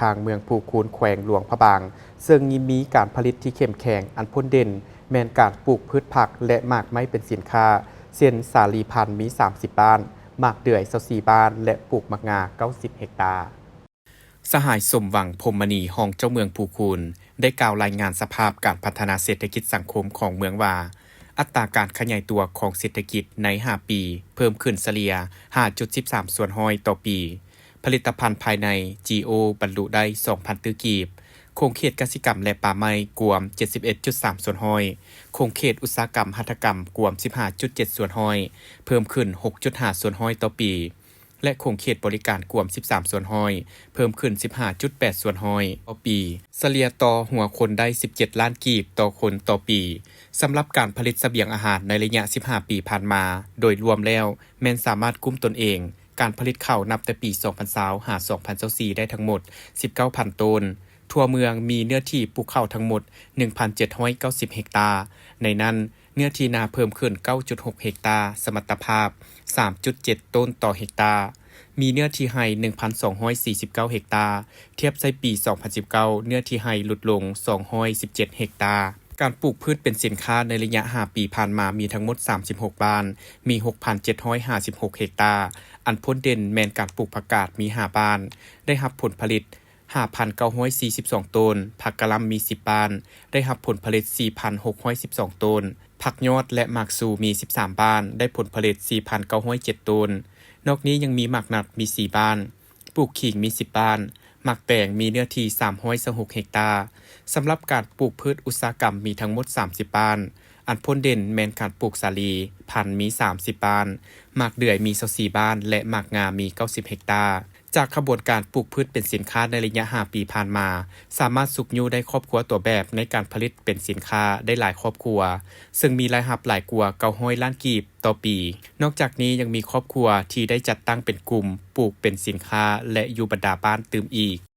ທາງເມືອງພູຄູນ ແຂວງຫຼວງພະບາງ ເຊິ່ງມີການຜະລິດທີ່ເຂັ້ມແຂງ, ອັນພົ້ນເດັ່ນແມ່ນການປູກພືດຜັກ ແລະ ໝາກໄມ້ເປັນສິນຄ້າ ເຊັ່ນ ສາລີພັນ ມີສາມສິບບ້ານ, ໝາກເດືອຍ ຊາວສີ່ບ້ານ ແລະ ປູກໝາກງາ ເກົ້າສິບເຮັກຕາ. ສະຫາຍ ສົມຫວັງ ພົມມະນີ ຮອງເຈົ້າເມືອງພູຄູນ ໄດ້ກ່າວລາຍງານສະພາບການພັດທະນາເສດຖະກິດສັງຄົມຂອງເມືອງວ່າ, ອັດຕາການຂະຫຍາຍຕົວຂອງເສດຖະກິດໃນຫ້າປີ ເພີ່ມຂຶ້ນສະເລ່ຍ ຫ້າຈຸດສິບສາມສ່ວນຮ້ອຍຕໍ່ປີ. ຜະລິດຕະພັນພາຍໃນ ຈີໂອ ບັນລຸໄດ້ສອງພັນຕື້ກີບ, ຂົງເຂດກະສິກຳ ແລະ ປ່າໄມ້ກວມ ເຈັດສິບເອັດຈຸດສາມສ່ວນຮ້ອຍ, ຂົງເຂດອຸດສາຫະກຳຫັດຖະກຳກວມ ສິບຫ້າຈຸດເຈັດສ່ວນຮ້ອຍ, ເພີ່ມຂຶ້ນ ຫົກຈຸດຫ້າສ່ວນຮ້ອຍຕໍ່ປີ ແລະ ຂົງເຂດບໍລິການກວມ ສິບສາມສ່ວນຮ້ອຍ, ເພີ່ມຂຶ້ນ ສິບຫ້າຈຸດແປດສ່ວນຮ້ອຍຕໍ່ປີ, ສະເລ່ຍຕໍ່ຫົວຄົນໄດ້ ສິບເຈັດລ້ານກີບຕໍ່ຄົນຕໍ່ປີ. ສຳລັບການຜະລິດສະບຽງອາຫານໃນໄລຍະສິບຫ້າປີຜ່ານມາ, ໂດຍລວມແລ້ວແມ່ນສາມາດກຸ້ມຕົນເອງ ການຜະລິດເຂົ້ານັບແຕ່ປີສອງພັນຊາວ ຫາ ສອງພັນຊາວສີ່ ໄດ້ທັງໝົດ ສິບເກົ້າພັນໂຕນ. ທົ່ວເມືອງມີເນື້ອທີ່ປູກເຂົ້າທັງໝົດ ໜຶ່ງພັນເຈັດຮ້ອຍເກົ້າສິບເຮັກຕາ, ໃນນັ້ນ ເນື້ອທີ່ນາເພີ່ມຂຶ້ນ ເກົ້າຈຸດຫົກເຮັກຕາ, ສະມັດຕະພາບ ສາມຈຸດເຈັດໂຕນຕໍ່ເຮັກຕາ, ມີເນື້ອທີ່ໄຮ່ ໜຶ່ງພັນສອງຮ້ອຍສີ່ສິບເກົ້າເຮັກຕາ, ທຽບໃສ່ປີສອງພັນສິບເກົ້າ ເນື້ອທີ່ໄຮ່ຫຼຸດລົງ ສອງຮ້ອຍສິບເຈັດເຮັກຕາ. ການປູກພືດເປັນສິນຄ້າໃນໄລຍະຫ້າປີຜ່ານມາມີທັງໝົດສາມສິບຫົກບ້ານ, ມີ ຫົກພັນເຈັດຮ້ອຍຫ້າສິບຫົກເຮັກຕາ, ອັນພົ້ນເດັ່ນແມ່ນການປູກຜັກກາດມີຫ້າບ້ານ ໄດ້ຮັບຜົນຜະລິດ ຫ້າພັນເກົ້າຮ້ອຍສີ່ສິບສອງໂຕນ, ຜັກກະຫຼ່ຳມີສິບບ້ານ ໄດ້ຮັບຜົນຜະລິດ ສີ່ພັນຫົກຮ້ອຍສິບສອງໂຕນ, ຜັກຍອດ ແລະ ໝາກຊູມີສິບສາມບ້ານ ໄດ້ຜົນຜະລິດ ສີ່ພັນເກົ້າຮ້ອຍເຈັດໂຕນ. ນອກນີ້ຍັງມີໝາກນັດມີສີ່ບ້ານ, ປູກຂີງມີສິບບ້ານ, ໝາກແຕງມີເນື້ອທີ່ສາມຮ້ອຍຊາວຫົກເຮັກຕາ. ສຳລັບການປູກພືດອຸດສາຫະກຳມີທັງໝົດສາມສິບບ້ານ, ອັນພົ້ນເດັ່ນແມ່ນການປູກສາລີພັນມີສາມສິບບ້ານ, ໝາກເດືອຍມີຊາວສີ່ບ້ານ ແລະ ໝາກງາມີເກົ້າສິບເຮັກຕາ. ຈາກຂະບວນການປູກພືດເປັນສິນຄ້າໃນໄລຍະຫ້າປີຜ່ານມາ, ສາມາດຊຸກຍູ້ໄດ້ຄອບຄົວຕົວແບບໃນການຜະລິດເປັນສິນຄ້າໄດ້ຫຼາຍຄອບຄົວ, ເຊິ່ງມີລາຍຮັບຫຼາຍກວ່າເກົ້າຮ້ອຍລ້ານກີບຕໍ່ປີ. ນອກຈາກນີ້ຍັງມີຄອບຄົວທີ່ໄດ້ຈັດຕັ້ງເປັນກຸ່ມປູກເປັນສິນຄ້າ ແລະ ຢູ່ບັນດາບ້ານຕື່ມອີກ.